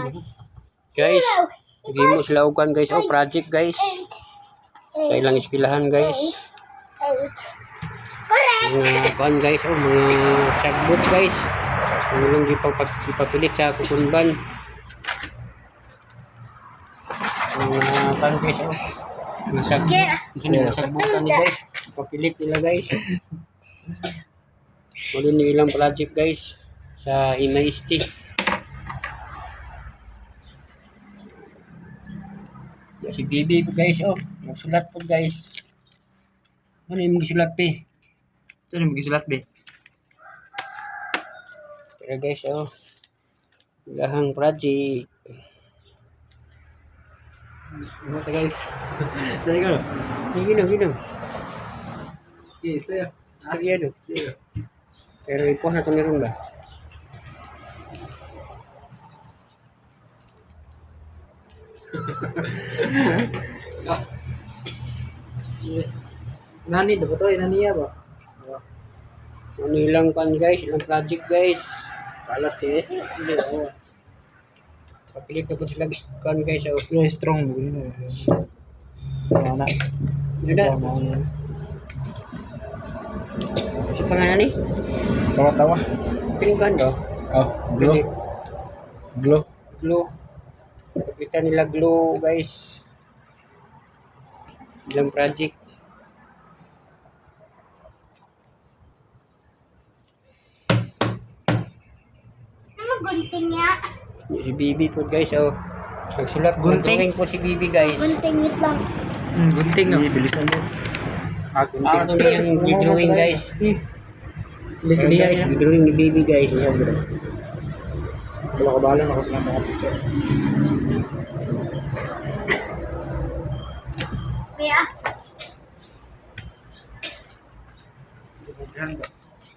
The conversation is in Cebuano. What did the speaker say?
Guys, Zero. hindi mo sila ugan, guys. Oh, project, guys. 8. Sa ilang eskilahan, guys. 8. Correct. Mga kuan, guys, oh, mga sagbot, guys. Ang ilang gipapilit sa kukunban. Mga kuan, guys, oh. Mga sagbot. Yeah. Mga sagbutan ni, guys. Papilit nila, guys. Wala ni ilang project, guys, sa MIST. Si Bibi po, guys, oh. Nagsulat po, guys. Ano yung magsulat, pe? Ito na magisulat be. Pero guys, oh. Ilahang project. Ano ta, guys? Dali ko. Sige na, sige na. Okay, sa'yo. Sige na. Sa'yo. Pero ipo na itong meron ba? Ah. Nani, dapat to, nani ya ba? Ano ilang kan, guys, ilang project, guys. Kalas kay. Hindi, oh. Papilit na po sila kan, guys, oh. Pero strong mo yun. Wala na. Yun na. Si pangalan ni? Tawa-tawa. Piling kan do? Oh, glow. Pili. Glow. Glue. Kita nila glue, guys. Ilang project. Ano gunting niya? Si Bibi po, guys, oh. Nagsulat, Gunting. nag-drawing po si Bibi, guys. Gunting, wait lang. Gunting no. Bilisan mo. Ah, Ah, ito na yung drawing, guys. Sili-sili Guys, yan. drawing ni Bibi, guys. Wala ka bala na kasi ng mga picture. Kuya.